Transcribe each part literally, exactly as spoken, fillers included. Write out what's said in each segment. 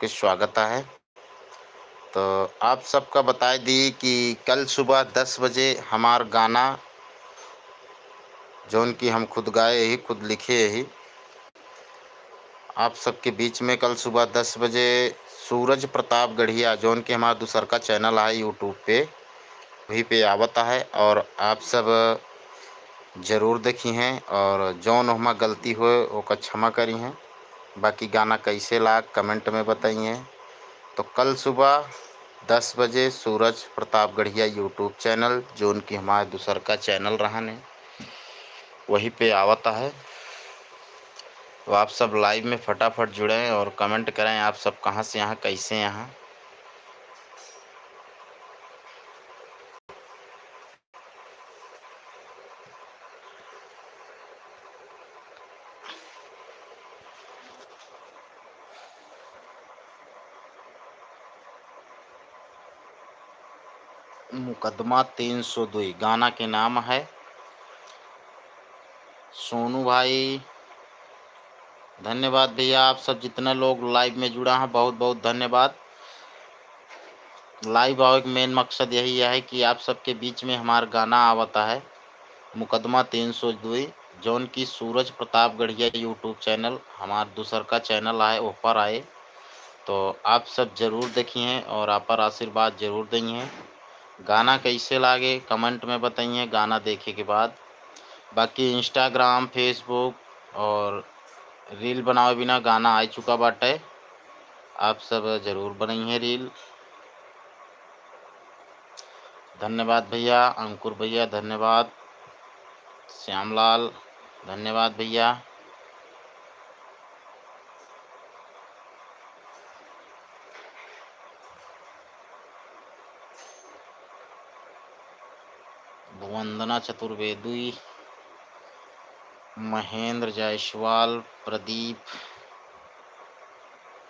सबके स्वागत है। तो आप सबका बताए दी कि कल सुबह दस बजे हमार गाना, जौन कि हम खुद गाए ही, खुद लिखे ही, आप सबके बीच में कल सुबह दस बजे सूरज प्रताप गढ़िया, जौन कि हमार दूसर का चैनल है YouTube पे, वही पे आवत है। और आप सब जरूर देखी हैं और जौन ओहमा गलती होए ओका क्षमा करी हैं। बाकी गाना कैसे लाग कमेंट में बताइए। तो कल सुबह दस बजे सूरज प्रताप गढ़िया YouTube चैनल, जौन कि हमार दूसर का चैनल रहन है, वही पे आवत है। तो आप सब लाइव में फटाफट जुड़ें और कमेंट करें, आप सब कहाँ से यहाँ, कैसे यहाँ। मुकदमा तीन सौ दुई गाना के नाम है। सोनू भाई, धन्यवाद भैया, आप सब जितना लोग लाइव में जुड़ा है, बहुत बहुत धन्यवाद। लाइव आवे के मेन मकसद यही है कि आप सबके बीच में हमार गाना आवता है, मुकदमा तीन सौ दुई, जौन की सूरज प्रताप गढ़िया YouTube चैनल, हमार दूसर का चैनल आए, ओह पर आए। तो आप सब जरूर देखिए और आप पर आशीर्वाद जरूर देइए। गाना कैसे लागे कमेंट में बताइए गाना देखे के बाद। बाकी Instagram, Facebook और रील बनावे बिना गाना आ चुका बाटे, आप सब जरूर बनइहे रील। धन्यवाद भैया, अंकुर भैया धन्यवाद, श्यामलाल धन्यवाद भैया। वंदना चतुर्वेदी, महेंद्र जायसवाल, प्रदीप,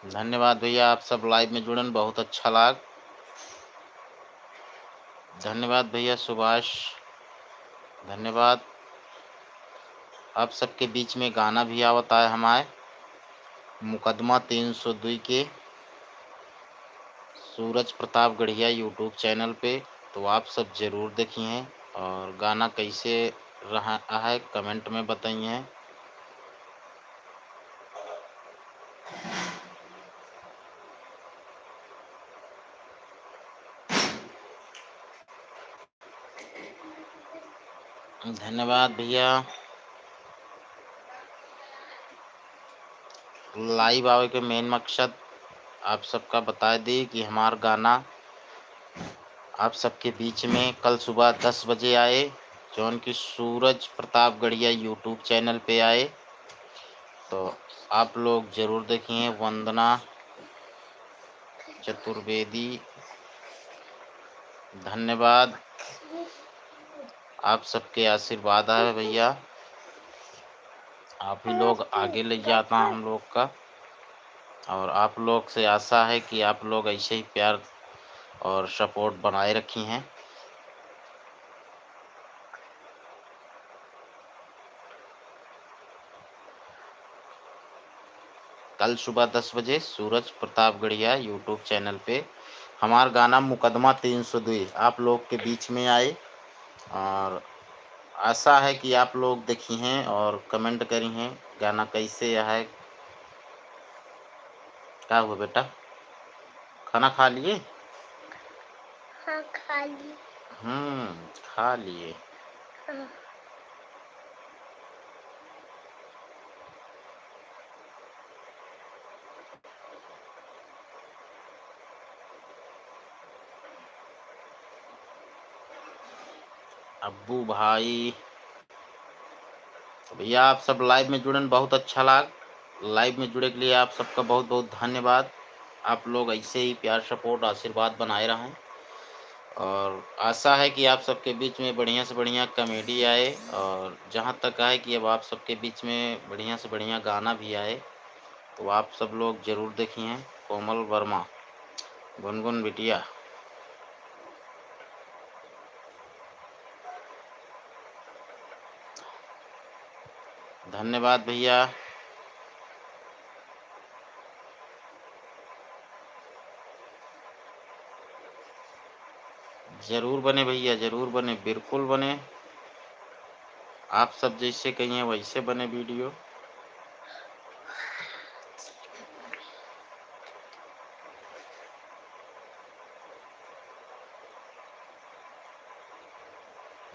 धन्यवाद भैया, आप सब लाइव में जुड़न, बहुत अच्छा लाग। धन्यवाद भैया सुभाष, धन्यवाद। आप सबके बीच में गाना भी आवत आए हमारे मुकदमा तीन सौ दुई के सूरज प्रताप गढ़िया YouTube चैनल पे, तो आप सब जरूर देखिए और गाना कैसे रहा है कमेंट में बताइए। धन्यवाद भैया। लाइव आवे के मेन मकसद आप सबका बता दी कि हमार गाना आप सबके बीच में कल सुबह दस बजे आए, जौन कि सूरज प्रताप गढ़िया YouTube चैनल पे आए। तो आप लोग जरूर देखिए। वंदना चतुर्वेदी, धन्यवाद। आप सबके आशीर्वाद है भैया, आप ही लोग आगे ले जाता हम लोग का, और आप लोग से आशा है कि आप लोग ऐसे ही प्यार और सपोर्ट बनाए रखी हैं। कल सुबह दस बजे सूरज प्रतापगढ़िया YouTube चैनल पे हमार गाना मुकदमा तीन सौ दुई आप लोग के बीच में आए, और आशा है कि आप लोग देखी हैं और कमेंट करी हैं गाना कैसे है। का हुआ बेटा, खाना खा लिए? हाँ, खा लिए। हम्म, खा लिए। हाँ। अब्बू भाई, तो भैया, आप सब लाइव में जुड़न, बहुत अच्छा लाग। लाइव में जुड़े के लिए आप सबका बहुत बहुत धन्यवाद। आप लोग ऐसे ही प्यार, सपोर्ट, आशीर्वाद बनाए रहें, और आशा है कि आप सबके बीच में बढ़िया से बढ़िया कॉमेडी आए, और जहाँ तक आए कि अब आप सबके बीच में बढ़िया से बढ़िया गाना भी आए, तो आप सब लोग जरूर देखिए। कोमल वर्मा, गुनगुन बिटिया, धन्यवाद भैया। जरूर बने भइया, जरूर बने, बिल्कुल बने। आप सब जैसे कहिए वैसे बने video।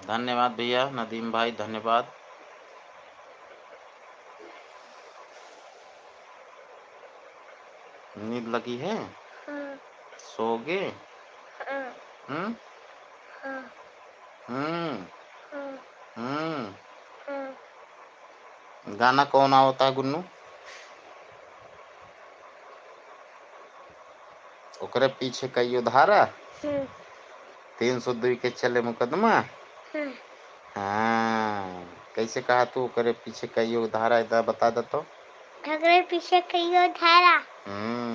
धन्यवाद भइया नदीम भाई, धन्यवाद। नींद लगी है? हाँ। सोगे? हाँ। हम्म? हाँ। हम्म। हाँ। हम्म। हाँ। गाना कौन आवता है गुन्नू? ओकरे पीछे कइयो धारा, हम्म। तीन सौ दुई के चले मुकदमा। हम्म। हाँ, कैसे कहा तू, ओकरे पीछे कइयो धारा, इतना बता दे तो। ओकरे पीछे कइयो धारा। हम्म।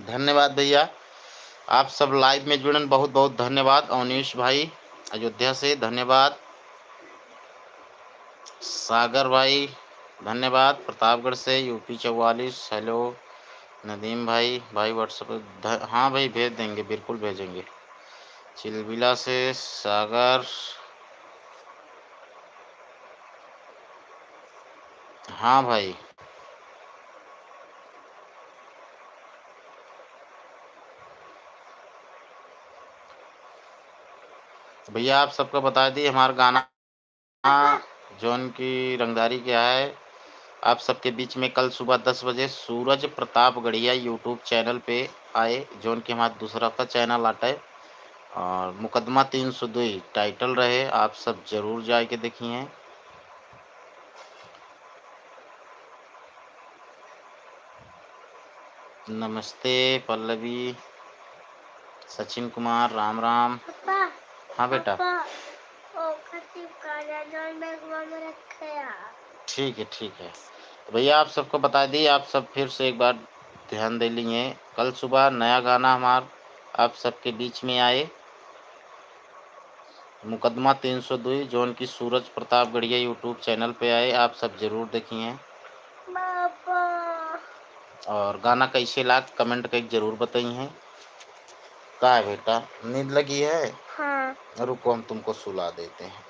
धन्यवाद भइया, आप सब live में जुड़न, बहुत बहुत धन्यवाद। अवनीश भाई अयोध्या से धन्यवाद, सागर भाई धन्यवाद, प्रतापगढ़ से, यूपी चौवालीस, hello नदीम भाई, भाई WhatsApp पे ध-, हाँ भाई भेज देंगे, बिल्कुल भेजेंगे। चिलबिला से सागर, हाँ भाई। भइया आप सबका बता दी हमार गाना जौन की रंगदारी क्या है, आप सबके बीच में कल सुबह दस बजे सूरज प्रतापगढ़िया YouTube channel पे आए, जौन की हमार दूसरा का channel आटे और मुकदमा तीन सौ दुई title रहे, आप सब जरूर जाए के देखिए। नमस्ते पल्लवी, सचिन कुमार, राम राम। पापा, हाँ बेटा। पापा, वो खतीब का जौन बैगवा में रखे हैं। ठीक है, ठीक है। तो भइया आप सबको बता दी, आप सब फिर से एक बार ध्यान दे लिए। कल सुबह नया गाना हमार आप सबके बीच में आए, मुकदमा तीन सौ दुई, जौन की सूरज प्रतापगढ़िया YouTube channel पे आए, आप सब जरूर देखिए। पापा। और गाना कैसे लाग comment करके जरूर बताइए। का है बेटा, नींद लगी है? हाँ। रुको, हम तुमको सुला देते हैं।